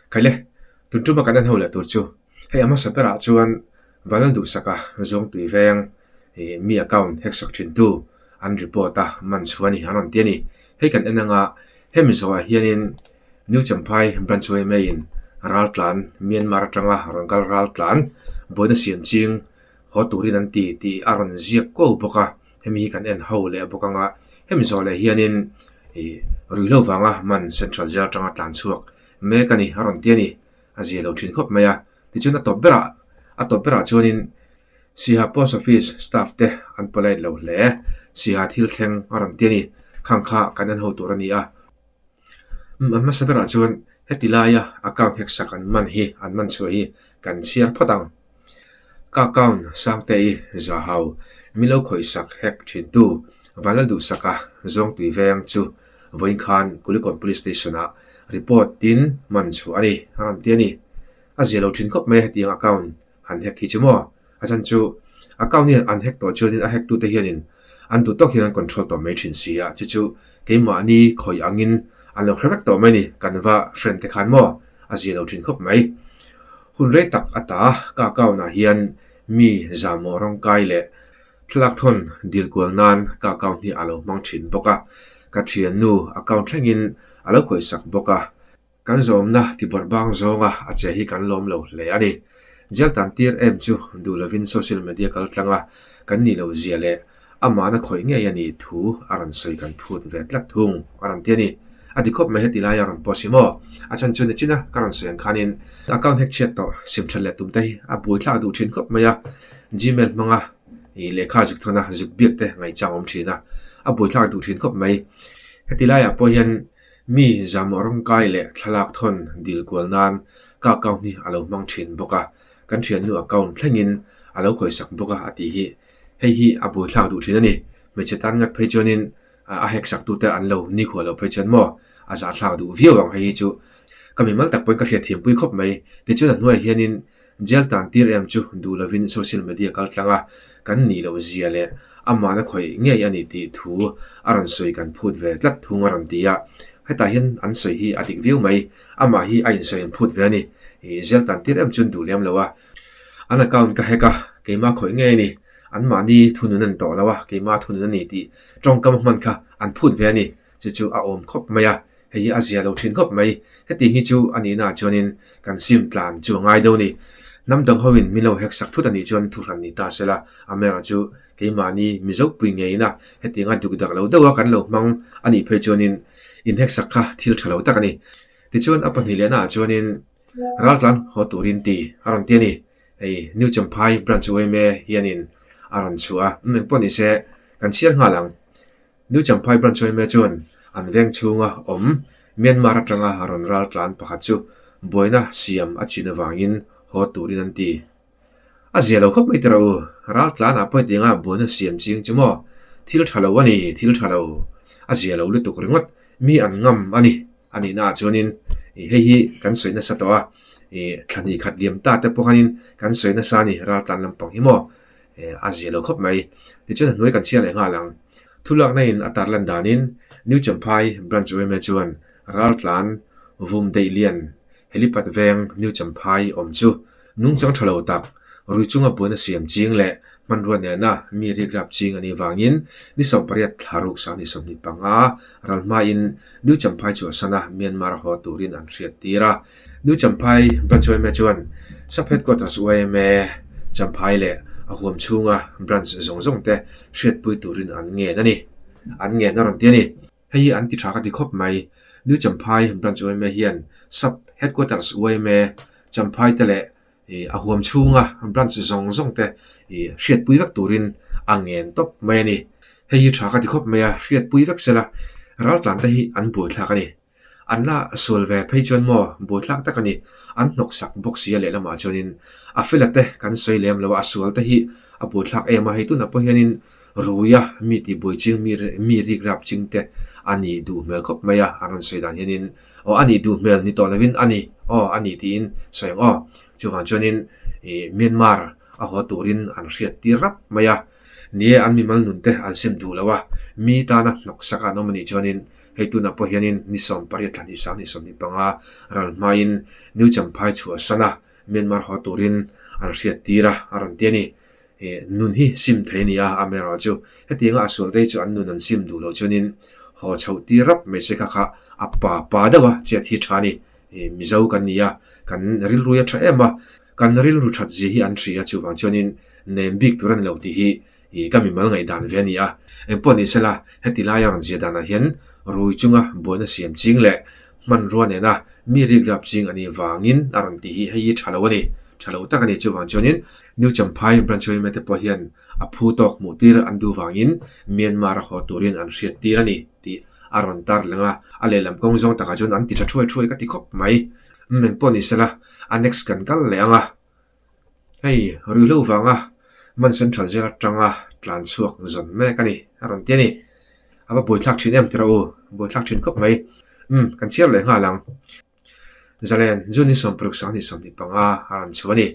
Khaile, tun tuma kan en ho leh tur chu hei a hmasa berah chuan Vanlal Duhsaka Zawngtui veng ih mi account hack sak thin tu an report a man chhuah a ni an rawn ti a ni. Hei kan en anga hemi zawhah hianin New Champhai branch yma in raltlan Myanmar atanga rawn kal raltlan buaina siam ching haw turin an ti tih a rawn ziak kuau bawk a, hemi hi kan en ho leh bawk anga hemi zawh leh hianin ih ruihhlo vanga man Central Jail atanga tlan chhuak mek a ni a rawn ti a ni, a zia lo thin khawp mai a, tichuan a tawp berah a tawp berah chuanin Siha Post Office staff te an polite lo hle, Siha thil thleng a rawn ti a ni, khang kha kan en ho tur a ni a. A hmasa berah chuan heti laia account hack sak an man hi an man chhuah hi kan chhiar phawt ang. Ka account Sangte-i Zahau min lo khawihsak hack thintu Vanlal Duhsaka Zawngtui veng chu vawiin khan Kulikawn Police Station-ah report tin man chhuah a ni a rawn ti a ni. A zia lo thin khawp mai a hetiang account han hack hi chu maw? A chhan chu account hi an hack tawh chuanin a hack tute hianin an duh tawk hian an control tawh mai thin si a, chu chu keimahni khawih angin an lo hre vek tawh mai a ni, kan va friend te khan maw a zia lo thin khawp mai. Hun rei tak ata ka account ah hian mi zahmawh rawngkai leh thlalak thawn dil kual nan ka account hi a lo hmang thin bawk a, ka thiannu account thlengin a lo khawihsak bawk a. Kan zawmna tibawrh bang zawnga a che hi kan lawm lo hle a ni. Jail tan tir em chu duh lovin social media kal tlanga kan nih loh zia leh amahna khawih ngei a nih thu a rawn sawi kan phut ve tlat thung a rawn ti a ni. A ti khawp mai heti laia rawn post hi maw? A chhan chu nichina ka rawn sawi ang khanin account hack chhiat tawh sim that leh tum te hi a buaithlak duh thin khawp mai a, Gmail hmanga ih lehkha zuk thawn a zuk biak te ngaihchang awm thin a, a buaithlak duh thin khawp mai. Heti laiah pawh hian Mi zamawh rawngkai leh thlalak thawn dil kual nan ka account hi a lo hmang thin bawk a, kan thiannu account thlengin a lo khawihsak bawk a a tih hi hei hi a buaithlak duh thin a ni. Hmeichhe tan ngat phei chuanin a hack sak tute an lo nikhua lo phei chuan maw a zahthlak duh viau ang hei hi chu ka mimal tak pawhin ka hriatthiampui khawp mai. Tichuan a hnuaiah hianin Jail tan tir em chu duh lovin social media kal tlang a, kan nih loh zia leh amahna khawih ngei a ni tih thu a rawn sawi kan phut ve tlat thung a rawn ti a. Hetah hian an sawi hi a dik viau mai, amah hi a insawi an phut ve a ni. Ih jail tan tir em chuan duh lem lo a, an account ka hack a, keimah khawih ngei a ni, anmahni thunun a ni tawh lo a, keimah thunun a ni tih tawngkam hman kha an phut ve a ni. Chu chu a awm khawp mai a, hei hi a zia lo thin khawp mai. Heti hi chu a nihnaah chuanin kan sim tlan chu a ngai deuh a ni. Hnam dang hoin min lo hek sak thut a nih chuan thuhran ni ta sela, amaherawh chu keimahni Mizopui ngeiin a hetianga duk dak lo deuha kan lo hmang a nih phei chuanin inhek sak kha thil tha lo tak a ni. Tichuan a pahnih lehnaah chuanin raltlan haw turin ti a rawn ti a ni. Hei New Champhai Branch yma hianin a rawn chhuah a, engpawh ni se kan chhiar nghal ang. New Champhai Branch yma chuan an veng chhunga awm Myanmar atanga rawn ral tlan pakhat chu buaina siam a chin avangin haw turin an ti. A zia lo khawp mai tira u, ral tlanah pawh hetianga buaina siam ching chu maw? Thil tha lo a ni, thil tha lo. A zia lo lutuk ringawt, mi an ngam a ni. A nihnaah chuanin hei hi kan sawi nasa tawh a, ih thla hnih khat liam ta te pawh khanin kan sawi nasa a ni ral tlan lampang hi maw? A zia lo khawp mai. Tichuan a hnuai kan chhiar leh nghal ang. Thulakna in a tarlan danin New Champhai Branch yma chuan raltlan vum deih lian helipad veng New Champhai awm chu nungchang tha lo tak rui chunga buaina siam ching leh hmanrua nena mi rikrap ching a nih vangin ni 18 thla ruk sang ni 25 ral hmain New Champhai chhuahsana Myanmar haw turin an hriat tir a. New Champhai Branch yma chuan Sub Headquarters yma Champhai leh a huam chhunga branch zawng zawng te hriatpui turin an ngen a ni. An ngen a rawn ti a ni. Hei hi an ti tha ka ti khawp mai. New Champhai Branch yma hian Sub Headquarters yma Champhai te leh a huam chhunga branch zawng zawng te hriatpui vek turin a ngen tawp mai a ni. Hei hi tha ka ti khawp mai a, hriatpui vek sela raltlan te hi an buaithlak a ni. An la sual ve phei chuan maw buaithlak tak a ni. An hnawk sak bawk si a lehlamah chuanin a fela te kan sawi lem lo a, a sual te hi a buaithlak em a, hei tunah pawh hianin ruia mi tihbuai ching mi mi rik rap ching te a nih duh hmel khawp mai a, an rawn sawi dan hianin aw a nih duh hmel ni tawh lovin a ni aw a ni tiin sawi ang aw. Chuvang chuanin ih Myanmar a haw turin an hriat tir rap mai a, ni e an mimal nun te an sim duh lo a, mi tana hnawk sak a an awm a nih chuanin. Hei tunah pawh hianin ni 18 thla hnih sang ni 25 ral hmain New Champhai chhuahsan a, Myanmar haw turin an hriat tir a, a rawn ti a ni. Nun hi sim thei a ni a, amaherawhchu hetianga a sual te hi chu an nun an sim duh loh chuanin haw chhoh tir rap mai se kha kha a pa pa deuh a, chet hi tha a ni. Mizo kan ni a, kan rilru hi a tha em a, kan rilru that zia hi an hria chuvang chuanin nem bik tur a ni lo tih hi Ih, ka mimal ngaihdan ve a ni a. Engpawh ni sela, heti laia rawn zia danah hian rui chunga buaina siam ching leh hmanrua nena mi rikrap ching a nih vangin a rawn tih hi hei hi tha lo a ni. Tha lo tak a ni. Chuvang chuanin New Champhai Branch yma te pawh hian a phu tawk hmuh tir an duh vangin Myanmar a haw turin an hriat tir a ni tih a rawn tar leng a. A lehlam kawng zawng takah chuan an ti tha thuai thuai ka ti khawp mai. Umm, engpawh ni sela, a next kan kal leh ang a. Hei ruihhlo vanga man central jail atanga tlan chhuak zawn mek a ni a rawn ti a ni. A va buaithlak thin em tira u, buaithlak thin khawp mai. Umm kan chhiar leh nghal ang. Zalen June ni 16 sang 25 a rawn chhuah a ni.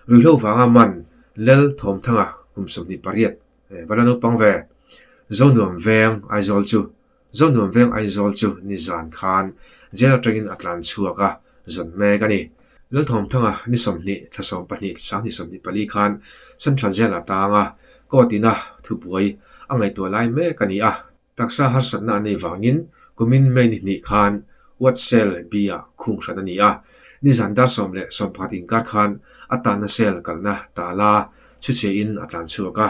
Ruihhlo vanga man Lal Thawmthanga kum 28 va la naupang ve. Zonuam veng Aizawl chu Zonuam veng Aizawl chu nizan khan jail atangin a tlan chhuak a, zawn mek a ni. Lalthawmthanga ni 20 thla 12 sang 24 khan Central Jail a tang a, court ina thubuai a ngaihtuah lai mek a ni a. Taksa harsatna a nei vangin kumin May ni hnih khan Ward Cell B-ah khung hran a ni a. Nizan dar 10 leh 11 inkar khan a tanna cell kalna tala chhuchhiain a tlan chhuak a.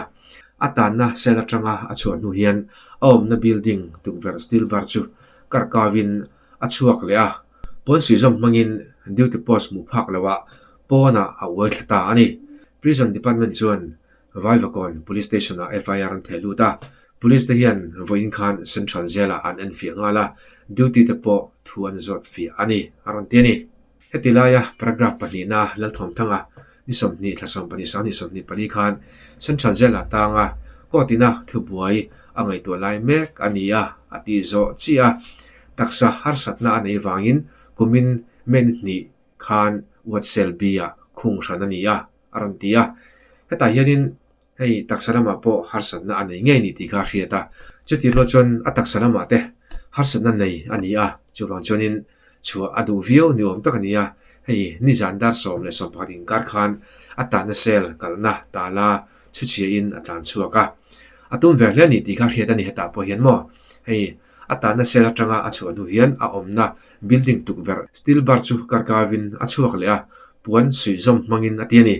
A tanna cell atanga a chhuah hnu hian a awmna building tukverh steel bar chu kar kauin a chhuak leh a, pawn suihzawm hmangin duty post hmuh phak loah pawnah a uai thla ta a ni. Prison department chuan Vaivakawn Police Station-ah FIR an theh lut a, Police te hian vawiin khan Central Jail-ah an enfiah nghal a, duty te pawh thu an zawt fiah a ni, a rawn ti a ni. Heti laia paragraph pahnihna Lalthawmthanga ni 20 thla 12 sang ni 24 khan Central Jail-ah tanga court ina thubuai a ngaihtuah lai mek a ni a, a ti zawh chiah a. Taksa harsatna a nei vangin kumin May ni hnih khan Ward Cell B-ah khung hran a ni a, a rawn ti a. Hetah hianin Hei taksa lamah pawh harsatna a nei ngei ni tih kha a hriat a, chuti rual chuan a taksa lamah te harsatna nei a ni a, chuvang chuanin chhuah a duh viau ni awm tak a ni a, hei nizan dar 10 leh 11 inkar khan a tanna cell kalna tala chhuchhiain a tlan chhuak a, a tum ve hle a ni tih kha a hriat a ni hetah pawh hian maw hei a tanna cell atanga a chhuah hnu hian a awmna building tukverh steel bar chu karkavin a chhuak leh a, puan suihzawm hmangin a ti a ni.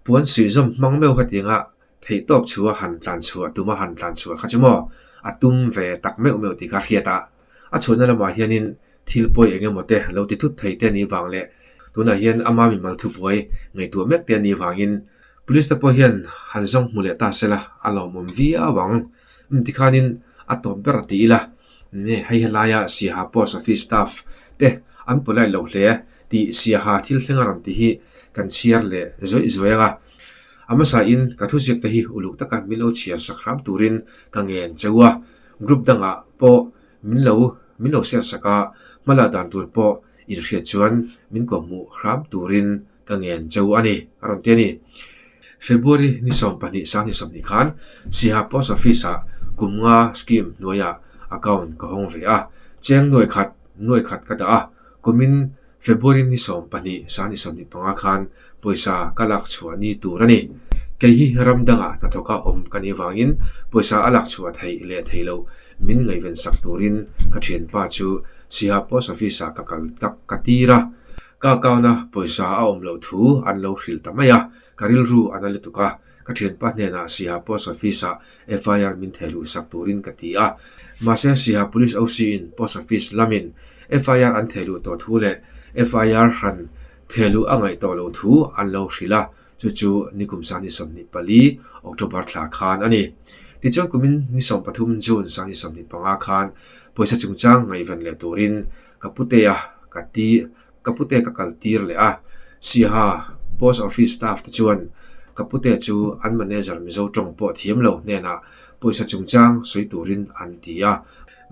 Puan suihzawm hmang meuh kha tianga theihtawp chu a han tlan chhuah tum a han tlan chhuah kha chu maw a tum ve tak meuh meuh tih kha a hriat a. A chhuahna lamah hianin thil pawi eng emaw te lo ti thut thei te a nih vang leh tunah hian ama mimal thubuai ngaihtuah mek te a nih vangin Police te pawh hian han zawng hmu leh ta sela a lawmawm viau ang. Umm tikhanin a tawp ber ti ila hei helaia Siaha Post Office staff te an polite lo hle. Tih siaha thil thleng a rawn ti hi kan chhiar leh zawih zawih ang a. A hmasain ka thuziak te hi uluk taka min lo chhiar sak hram turin ka ngen cheu a, group dangah pawh min lo min lo share sak a, hmala dan tur pawh inhriat chuan min kawhhmuh hram turin ka ngen cheu a ni, a rawn ti a ni. February ni 12 sang ni 20 khan Siaha Post Office-ah kum nga scheme hnuaiah account ka hawng ve a, cheng nuai khat nuai khat ka dah a, Kumin February ni 12 sang ni 25 khan pawisa ka lak chhuah ni tur a ni. Kei hi ram dangah hnathawka awm ka nih avangin pawisa a lak chhuah theih leh theih loh min ngaihven sak turin ka thianpa chu Siha Post Office-ah ka kal tak ka tir a. Ka account-a pawisa a awm loh thu an lo hrilh ta mai a, ka rilru a na lutuk a. Ka thianpa hnenah Siha Post Office-ah FIR min theh luh sak turin ka ti a. Mahse Siha Police OC-in Post Office lamin FIR an theh luh tawh thu leh FIR hran theh luh a ngaih tawh loh thu an lo hrilh a, chu chu nikum sang ni 24 October thla khan a ni. Tichuan kumin ni 13 June sang ni 25 khan pawisa chungchang ngaihven leh turin ka putea ka ti ka pute ka kal tir leh a, Siaha Post Office staff te chuan ka pute chu an manager Mizo tawng pawh thiam lo hnenah pawisa chungchang sawi turin an ti a.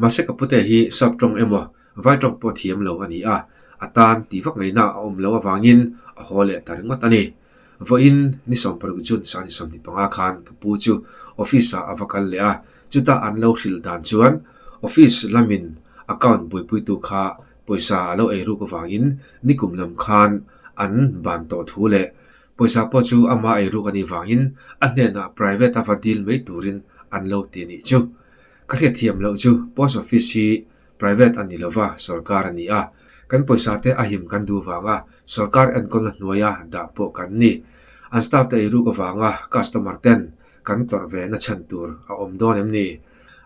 Mahse ka pute hi sap tawng emaw vai tawng pawh thiam lo a ni a, a tan tih vak ngaihna a awm loh avangin a haw leh ta ringawt a ni. Vawiin ni 16 June sang ni 25 khan ka pu chu office ah a va kal leh a, chuta an lo hrilh dan chuan office lamin. Account buaipuitu kha pawisa a lo ei ruk avangin nikum lam khan an ban tawh thu leh pawisa pawh chu ama ei ruk a nih vangin a hnenah private a va dil mai turin an lo ti a nih chu. Ka hriatthiam loh chu post office hi private a ni lova sorkar a ni a, kan pawisa te a him kan duh vanga sorkar enkawlna hnuaia dah pawh kan ni. An staff te ei ruk avanga customer ten kan tawrh ve na chhan tur a awm dawn em ni?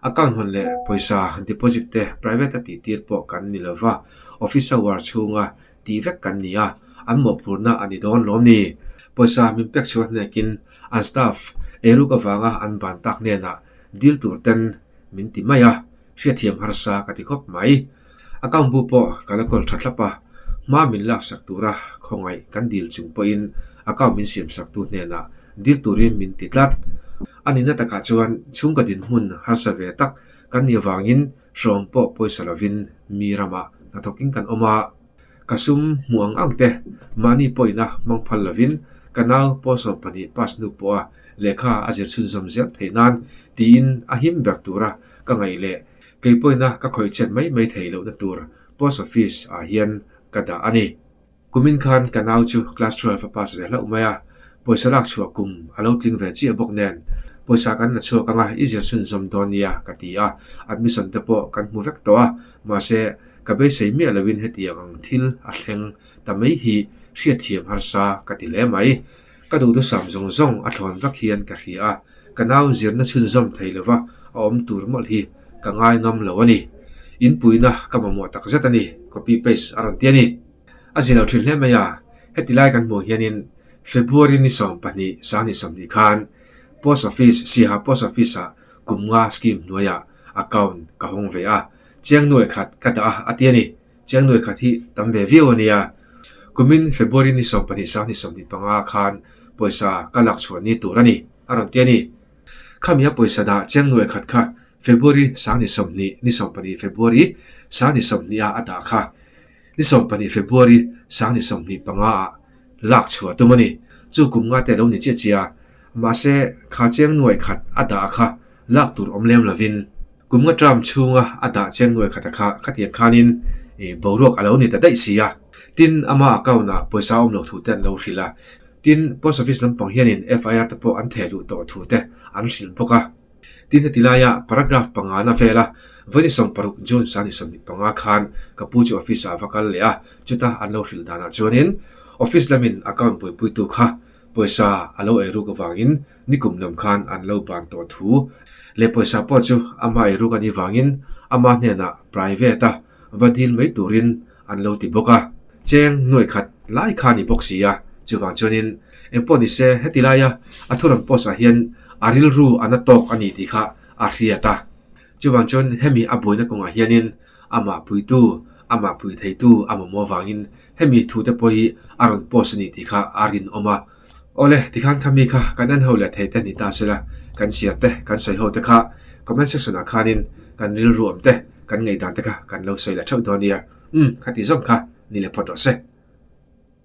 Account hawn leh pawisa deposit te private a tih tir pawh kan ni lova, office hour chhunga tih vek kan ni a, an mawhphurhna a ni dawn lawm ni? Pawisa min pek chhuah hnekin an staff eiruk avanga an ban tak hnenah dil tur ten min ti mai a, hriatthiam harsa ka ti khawp mai. Account bu pawh ka la kawl tha thlap a, hma min laksak tura khawngaih kan dil chung pawhin account min siamsaktu hnenah dil turin min ti tlat. A nihna takah chuan chhungkaw dinhmun harsa ve tak kan nih avangin hrawm pawh pawisa lovin mi ramah hnathawkin kan awm a. Ka sum hmuh ang ang te, mahni pawhina hmang phal lovin ka nau pawl 12 pass hnu pawha lehkha a zir chhunzawm zel theih nan tiin a him ber tura ka ngaih leh kei pawhina ka khawih chet mai mai theih lohna tur post office ah hian ka dah a ni. Kumin khan ka nau chu class 12 a pass ve hlauh mai a, pawisa lak chhuah kum a lo tling ve chiah bawk nen pawisa kan la chhuak anga i zir chhunzawm dawn nia ka ti a, admission te pawh kan hmu vek tawh a, mahse Ka beisei miah loin hetiang ang thil a thleng ta mai hi hriatthiam harsa ka ti hle mai. Ka duhthusam zawng zawng a thlawn vak hian ka hria a, ka nau zirna chhunzawm thei lova a awm tur mawlh hi ka ngai ngam lo a ni. Inpuina ka mamawh tak zet a ni, copy paste a rawn ti a ni. A zir lo thin hle mai a, heti lai kan hmuh hianin February ni 12 sang ni 20 khan Post Office, Siaha Post Office-ah kum nga scheme hnuaiah account ka hawng ve a, Chiang nuai khat ka dah a, a ti a ni. Chiang nuai khat hi tam ve viau a nia. Kumin February ni 12 sang ni 25 khan pawisa ka lak chhuah ni tur a ni, a rawn ti a ni. Khami a pawisa dah chiang nuai khat kha February sang ni 20 ni 12 February sang ni 20 ah a dah kha ni 12 February sang ni 25 ah lak chhuah tum a ni. Chu kum nga te lo ni chiah chiah a, mahse kha chiang nuai khat a dah kha lak tur awm lem lovin Kum nga term chhunga a dah chiang nuai khat a kha khatiang khanin boruak a lo ni ta daih si a. Tin, ama account ah pawisa awm lo thu te an lo hrilh a. Tin, post office lampang hianin FIR te pawh an theh luh tawh thu te an hrilh bawk a. Tin, heti laia paragraph pangana vela vawi ni 16 June sang ni 25 khan ka pu chu office ah a va kal leh a, chuta an lo hrilh danah chuanin office lamin account buaipuitu kha pawisa a lo ei ruk avangin Nikum lam khan an lo ban tawh thu leh pawisa pawh chu ama ei ruk a nih vangin ama hnenah private a va dil mai turin an lo ti bawk a. Cheng nuai khat lai kha a ni bawk si a, chuvang chuanin engpawh ni se heti laia a thu rawn post ah hian a rilru a na tawk a ni tih kha a hriat a. Chuvang chuan hemi a buaina kawngah hianin amah puitu, amah pui theitu a mamawh avangin hemi thute pawh hi a rawn post a ni tih kha a rinawm a. Awle, tikhan kha mi kha kan en ho leh thei te ni ta sela, kan chhiar te, kan sawi ho te kha comment section ah khanin kan rilru awm te, kan ngaihdan te kha kan lo sawi leh theuh dawn nia. Umm, khati zawng kha ni leh phawt rawh se.